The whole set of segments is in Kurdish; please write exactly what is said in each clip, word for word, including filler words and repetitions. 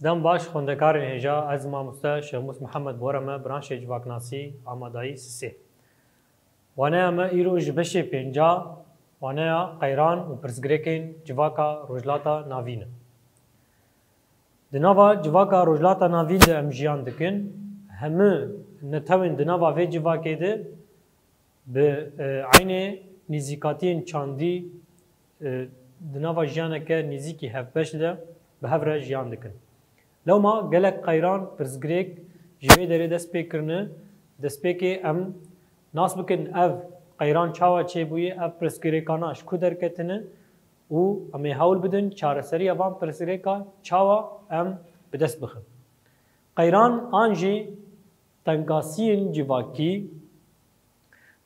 Dem baş xwendekarên hêja, ez mamoste Şêxmûs Mihemed Bore me, branşê civaknasî, amadayî sisê. Waneya me îro ji beşê pênca, waneya qeyran û pirsgirêkên civaka Rojhilata Navîn e. Di nava civaka Rojhilata Navîn de em jiyan dikin. Hemû netewên di nava vê civakê de bi, e, eynê nîzîkatiyên çandî, e, di nava jiyaneke nîzîkî hevbeş de bi hev re jiyan dikin. Lewma gelek qeyran, pirsgirêk ji vê derê dest pê kirine. Destpêkê em nas bikin ev qeyran çawa çêbûye, ev pirsgirêkana ji ku derketine û em ê hewl bidin çareseriya van pirsgirêka çawa em bi dest bixin. Qeyran an jî tengasiyên civakî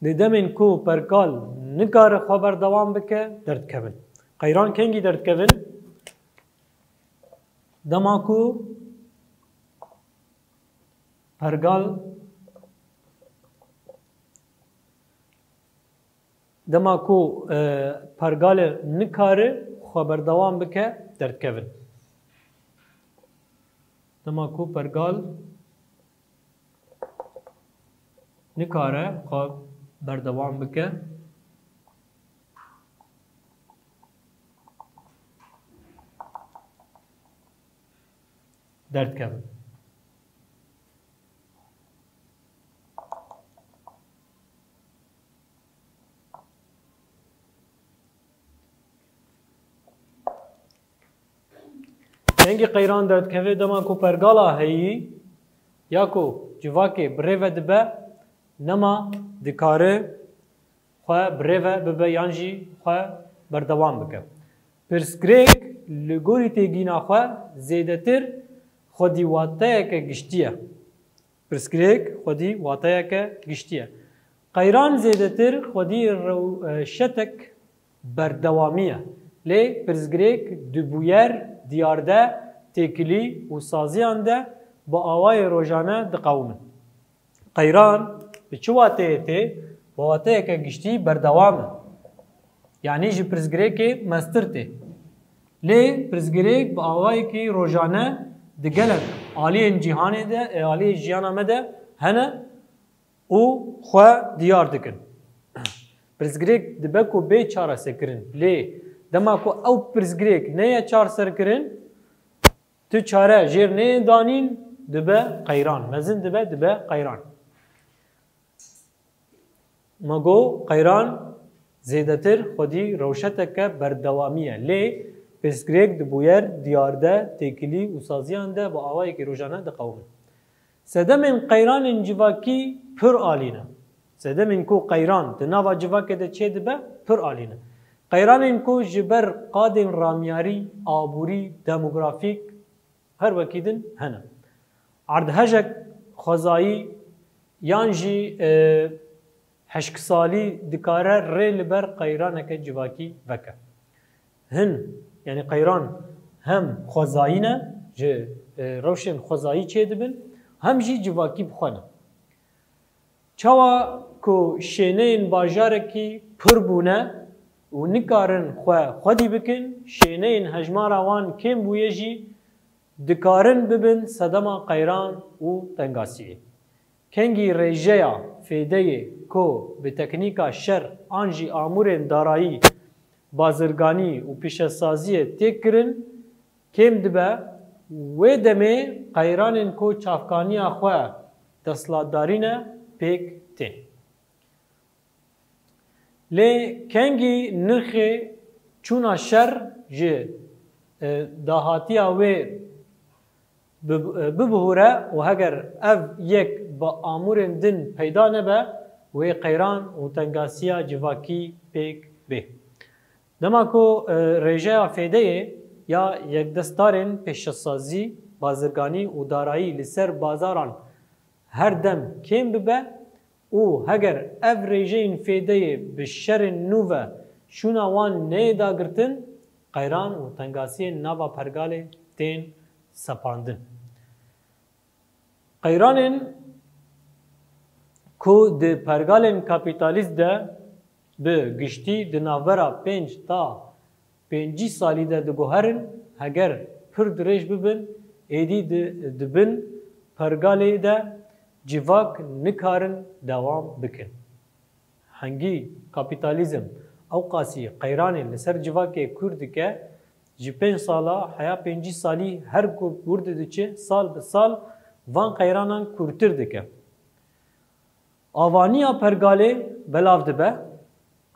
di demên ku pergal nikare xwe berdewam bike, derdikevin. Qeyran kengî derdikevin? Dema ku pergal, dema ku, e, pergalê nikare xwe berdewam bike, derdikevin. Dema ku pergal nikare xwe berdewam bike, derdikevin. Kengî qeyran derdikeve? Dema ku pergala heyî ya ku civakê bi rê ve dibe, nema dikare xwe bi rê ve bibe yan jî xwe berdewam bike. Pirsgirêk li gorî têgîna xwe zêdetir xwedî wateyeke giştî ye. Pirsgirêk xwedî wateyeke giştî ye. Qeyran zêdetir xwedî rew-, e, şetek berdewamî ye. Lê pirsgirêk di bûyer, diyarde, têkilî û saziyan de bi awayê rojane diqewimin. Qeyran bi çi wateyê tê? Bi wateyeke giştî berdewam e. Yanî ji pirsgirêkê mestir tê. Lê pirsgirêk bi awayekî rojane di gelek aliyên cîhanê de, e, aliyê jiyana me de hene û xwe diyar dikin. Pirsgirêk dibe ku bê çareserkirin. Lê dema ku ew pirsgirêk neye çareserkirin, tu çare jêr neyê danîn, dibe qeyran. Mezin dibe, dibe qeyran. Me got, qeyran zêdetir xwedî rewşeteke berdewamî ye. Lê pirsgirêk di bûyer, diyarde, têkilî û saziyan de bi awayekî rojane diqewimin. Sedemên qeyranên civakî pir alî ne. Sedemên ku qeyran di nava civakê de çêdibe, pir alî ne. Qeyranên ku ji ber qadên ramyarî, aborî, demografîk, her wekî din hene. Erdhejek xwezayî yan jî, e, hişksalî dikare rê li ber qeyraneke civakî veke. Hin, yanî qeyran hem xwezayî ne, ji, e, rewşên xwezayî çêdibin, hem jî civakî bi xwe ne. Çawa ku şêneyên bajarekî pir bûne û nikarin xwe xwedî bikin, şêneyên hejmara wan kêm bûye jî dikarin bibin sedema qeyran û tengasiyê. Kengî rêjeya fêdeyê ku bi teknîka şer an jî amûrên darayî, bazirganî û pîşesaziyê tê kirin, kêm dibe, wê demê qeyranên ku çavkaniya xwe desthilatdarî ne pêk tên. Lê kengî nirxê çûna şer ji, e, dahatiya wê bi-, e, bibihûre û heger ev yek bi amûrên din peyda nebe, wê qeyran û tengasiya civakî pêk bê. Dema ku, e, rêjeya fêdeyê ya yekdestarên pêşesazî, bazirganî û darayî li ser bazaran her dem kêm bibe û heger ev rêjeyên fêdeyê bi şerên nû ve şûna wan neyê dagirtin, qeyran û tengasiyên nava pergalê tên sepandin. Qeyranên ku di pergalên kapîtalîst de bi giştî di navbera pênc ta pêncî salî de diguherin, heger pir dirêj bibin, Êdî di, di bin pergalê de civak nikarin dewam bikin. Hengî kapîtalîzm ewqasî qeyranê li ser civakê kûr dike, ji pênc sala heya pêncî salî her ku wir didiçe, sal bi sal van qeyranan kûrtir dike. Avaniya pergalê belav dibe.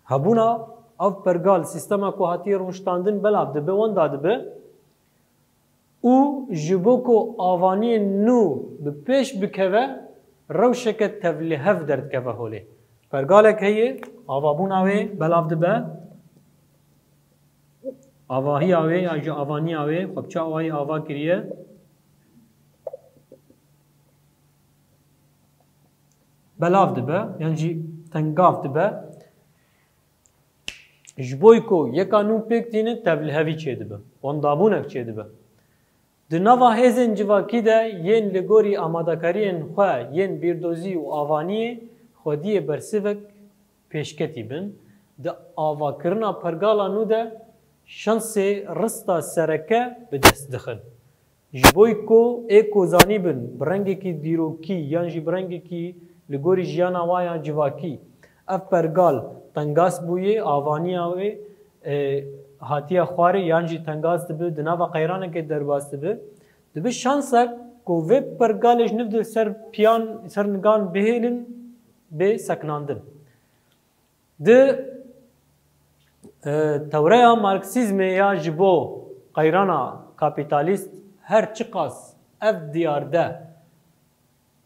Hebûna ev pergal, sîstema ku hatiye rûniştandin belav dibe, wenda dibe û ji bo ku avaniyên nû bi pêş bikeve, rewşeke tevlihev derdikeve holê. Pergalek heye, avabûna wê belav dibe. Avahiya wê ya jî avaniya wê, xwe bi çi awayî ava kiriye? Belav dibe, yan jî tengav dibe. Ji bo ku yeka nû pêk tînin, tevlihevî çêdibe, wendabûnek çêdibe. Di nava hêzên civakî de yên li gorî amadekariyên xwe yên bîrdozî û avaniyê xwediyê bersivek pêşketî bin, di avakirina pergala nû de şansê rista sereke bi dest dixin. Ji bo ku ê ku zanîbin bi rengekî dîrokî yan jî bi rengekî li gorî jiyana wa ya civakî ev pergal tengas bûye, avaniya wê, e, hatiye xwarê yan jî tengas dibe, di nava qeyranekê derbas dibe, dibe şansek ku vê pergalê ji nû di ser piyan, ser nigan bihêlin, bê seknandin. Di, e, tewreya Marksîzmê ya ji bo qeyrana kapîtalîst her çiqas ev diyarde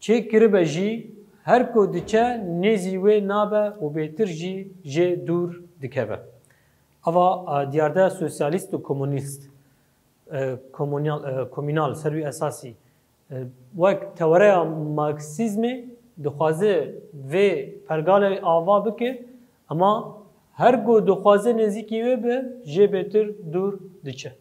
çêkiribe jî, her ku diçe nêzî wê nabe û bêtir jî jê dûr dikeve. Ava, e, diyardeya sosyalîst û komunîst, e, komunal, e, komunal ser wî esasî, e, wek teoreya Marksîzmê dixwaze vê pergalê ava bike, ema her ku dixwaze nêzîkî wê be, jê bêtir dûr diçe.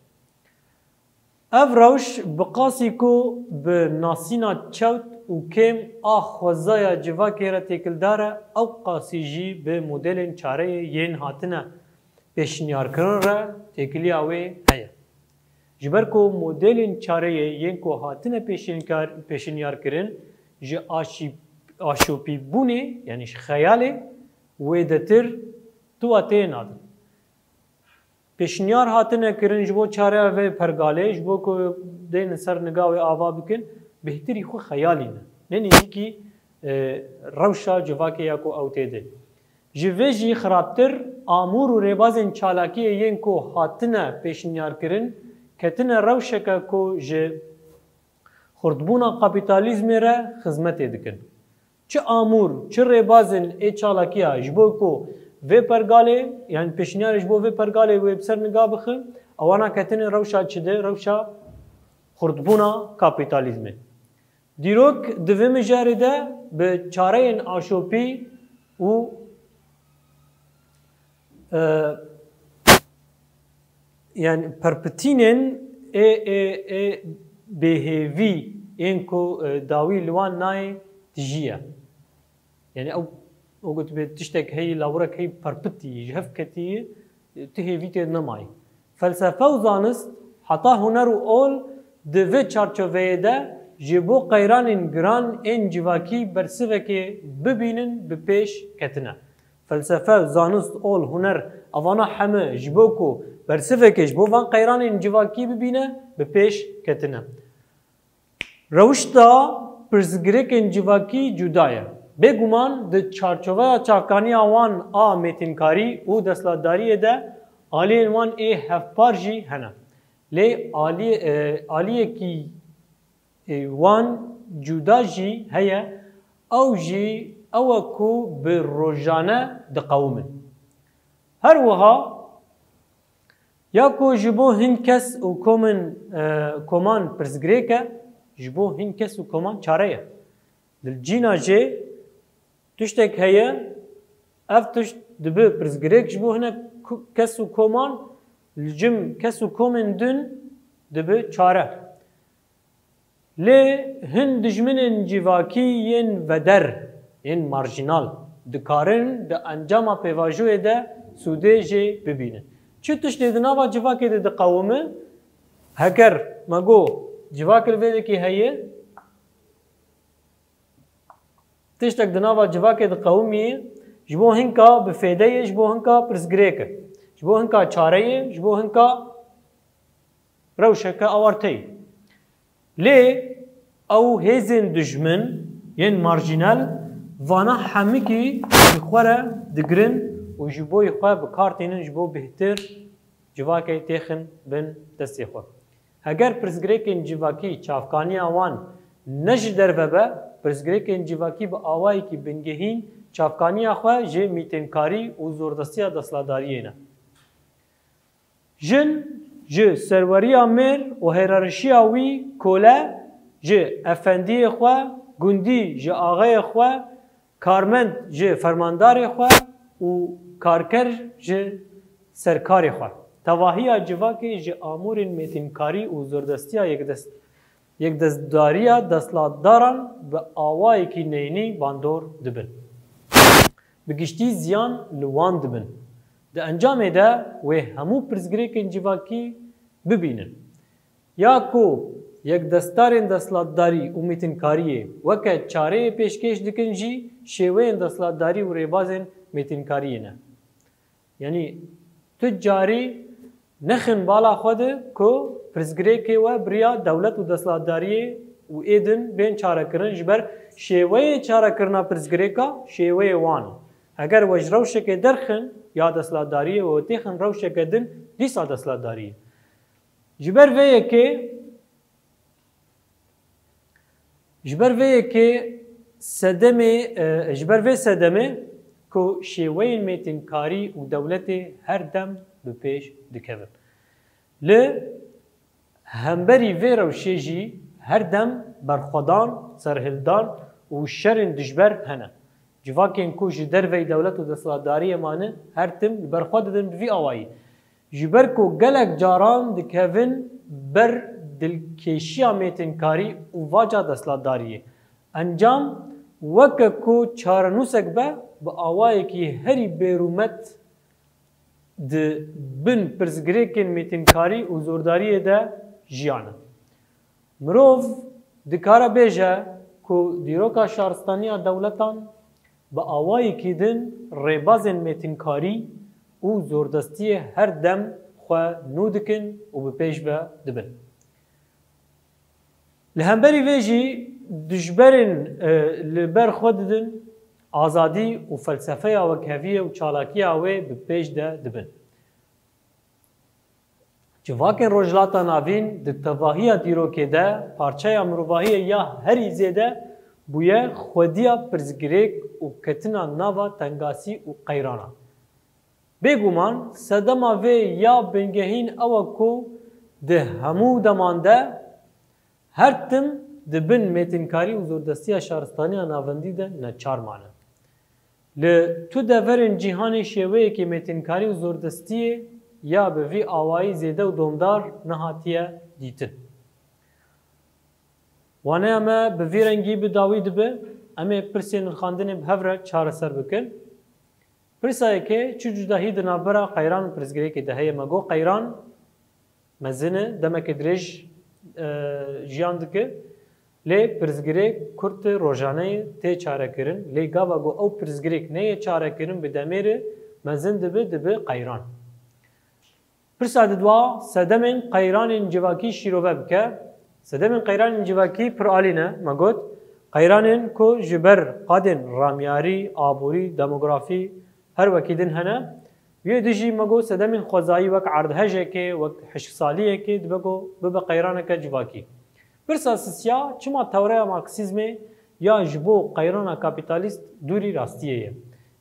Ev rewş bi qasî ku bi nasîna çewt û kêm a xwezaya civakê re têkildar e, ew qasî jî bi modelên çareyê yên hatine pêşniyarkirin re têkiliya wê heye. Ji ber ku modelên çareyê yên ku hatine pêşinkar-, pêşinyarkirin ji aşî-, aşopîbûnê, yanî ji xeyalê wêdetir tu wateyê nadin. Pêşniyar hatine kirin ji bo çareya vê pergalê, ji bo ku dênin ser niga wê ava bikin, bêhtirî xwe xeyalî ne. Ne nêzîkî, e, rewşa civakê ya ku ew tê de. Ji vê jî xirabtir, amûr û rêbazên çalakiyê yên ku hatine pêşniyarkirin, ketine rewşeke ku ji xurtbûna kapîtalîzmê re xizmetê dikin. Çi amûr, çi rêbazên ê çalakiya ji bo ku vê pergalê, yanî pêşniyarê ji bo vê pergalê wê bi ser niga bixin, ewana ketine rewşa çi de, rewşa xurtbûna kapîtalîzmê. Dîrok di vê mijarê de bi çareyên aşopî û, e, yanî perpitînên ê, ê, ê bêhêvî ên ku, e, dawî li wan nayê tijî ye. Yanî ew, ew gotibê tiştek heyî, lawirek heyî perpitî, ji hev ketî, e, tu hêvî tê nemayî. Felsefe û zanist, heta huner û ol di vê çarçoveyê de ji bo qeyranên giran ên civakî bersivekê bibînin bi pêş ketine. Felsefe, zanist, ol, huner, evana heme ji bo ku bersivekê ji bo van qeyranên civakî bibîne, bi pêş ketine. Rewişta pirsgirêkên civakî cuda ye. Bêguman di çarçoveya çavkaniya wan a mêtinkarî û desthilatdariyê de aliyên wan ê hevpar jî hene. Lê aliyê, e, aliyekî, e, wan cuda jî heye, ew jî ew e ku bi rojane diqewimin. Her wiha ya ku ji bo hin kes û komin, e, koman pirsgirêk e, ji bo hin kes û koman çare ye. Li cîna jê tiştek heye, ev tişt dibe pirsgirêk ji bo hinek ku-, kes û koman, li cim kes û komên din dibe çare. Lê hin dijminên civakî yên veder, yên marjînal, dikarin di encama pêvajoyê de sûdê jê bibînin. Çi tiştê di nava civakê de diqewime? Heger me got Civak li vê yekê heye. Tiştek di nava civakê diqewimî, ji bo hinka bi fêde ye, ji bo hinka pirsgirêk e. Ji bo hinka çare ye, ji bo hinka rewşeke awarte ye. Lê ew hêzên dijmin yên marjînal vana hemikî ji xwe re digirin û ji bo xwe bi kar tînin ji bo bêhtir civakê têxin bin destê xwe. Heger pirsgirêkên civakî çavkaniya wan ne ji derve be, pirsgirêkên civakî bi awayekî bingehîn çavkaniya xwe ji mîtinkarî û zordestiya desthilatdariyê ne. Jin ji serweriya mêr û heyerarşiya wî kole ji efendiyê xwe, gundî ji axeyê xwe, karmend ji fermandarê xwe û karker ji serkarê xwe. Tevahiya civakê ji amûrên mêtinkarî û zordestiya yekdest-, yekdestdariya desthilatdaran bi awayekî neyînî bandor dibin. Bi giştî ziyan li wan dibin. Di encamê de wê hemû pirsgirêkên civakî bibînin. Ya ku yekdestdarên desthilatdarî û mêtinkariyê weke çareyê pêşkêş dikin jî şêweyên desthilatdarî û rêbazên mêtinkariyê ne. Yanî tu carî nexin bala xwe de ku pirsgirêkê we bi riya dewlet û desthilatdariyê û ê din bên çarekirin, ji ber şêweyê çarekirina pirsgirêka şêweyê wan e. Heger we ji rewşekê derxin ya desthilatdariyê û têxin rewşeke din, dîsa desthilatdariyê. Ji ber vê yekê, ji ber vê yekê sedemê, e, ji ber vê sedemê ku şêweyên mêtinkarî û dewletê her dem bi pêş dikevin. Li hemberî vê rewşê jî her dem berxwedan, serhildan û şerên dijber hene. Civakên ku ji derveyî dewlet û desthilatdariyê mane, her tim li ber xwe didin bi vî awayî. Ji ber ku gelek caran dikevin ber dilkêşiya mêtinkarî û vaca desthilatdariyê. Encam, weke ku çarenûsek be, bi awayekî herî bêrûmet di bin pirsgirêkên mêtinkarî û zordariyê de jiyane. Mirov dikare bêje ku dîroka şaristaniya dewletan bi awayekî din rêbazên mêtinkarî û zordestiyê her dem xwe nû dikin û bi pêş ve dibin. Li hemberî vê jî dijberên, e, li ber xwe didin, azadî û felsefeya wekheviyê û çalakiya wê bi pêş de dibin. Civakên Rojhilata Navîn di tevahiya dîrokê de parçeya mirovahiyê ya herî zêde bûye xwediya pirsgirêk û ketina nava tengasî û qeyranan. Bêguman sedema vê ya bingehîn ew e ku di hemû deman de her tim di bin mêtinkarî û zordestiya şaristaniya navendî de neçar mane. Li tu deverên cîhanê şêweyekê mêtinkarî û zordestiyê ya bi vî awayî zêde û domdar nehatiye dîtin. Waneya me bi vî rengî bi dawî dibe, em ê pirsên nirxandinê bi hev re çareser bikin. Pirsa yekê, çi cudahî di navbera qeyran û pirsgirêkê de heye? Me got qeyran mezin e, demeke dirêj, e, jiyan dike. Lê pirsgirêk kurt e, rojane ye, tê çarekirin. Lê gava ku ew pirsgirêk neyê çarekirin, bi demê re mezin dibe, dibe qeyran. Pirsa didwa, sedemên qeyranên civakî şîrove bike. Sedemên qeyranên civakî pir alî ne, me got. Qeyranên ku ji ber qadên ramyarî, aborî, demografî, her wekî din hene. Wê di jî me got sedemên xwezayî wek erdhejekê, wek hişksaliyekê dibe ku bibe qeyraneke civakî. Pirsa sisiya, çima tewreya Marksîzmê ya ji bo qeyrana kapîtalîst dûrî rastiyê ye?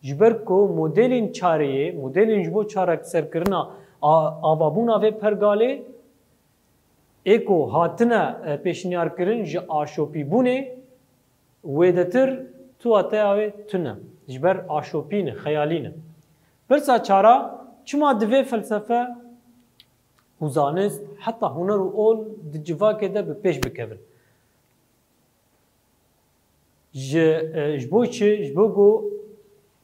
Ji ber ku modelên çareyê, modelên ji bo çareserkirina a-, avabûna vê pergalê ê ku hatine, e, pêşniyarkirin ji aşopîbûnê wêdetir, tuwateya wê tune. Ji ber aşopî ne, xeyalî ne. Pirsa çara, çima divê felsefe û zanist, heta huner û ol di civakê de bi pêş bikevin? Ji, e, ji bo çi? Ji bo ku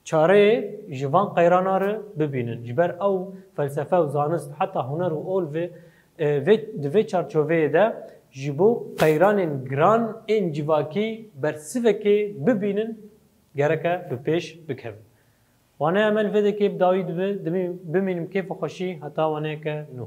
çareyê ji van qeyrana re bibînin. Ji ber ew felsefe û zanist heta huner û ol vê, e, vê, di vê çarçoveyê de Ji bo qeyranên giran ên civakî bersivekê bibînin, gereke bi pêş bikevin. Waneya me li vê dekê bi dawî dibe, dimî-, bimînim kêf û xweşî heta waneyeke nû.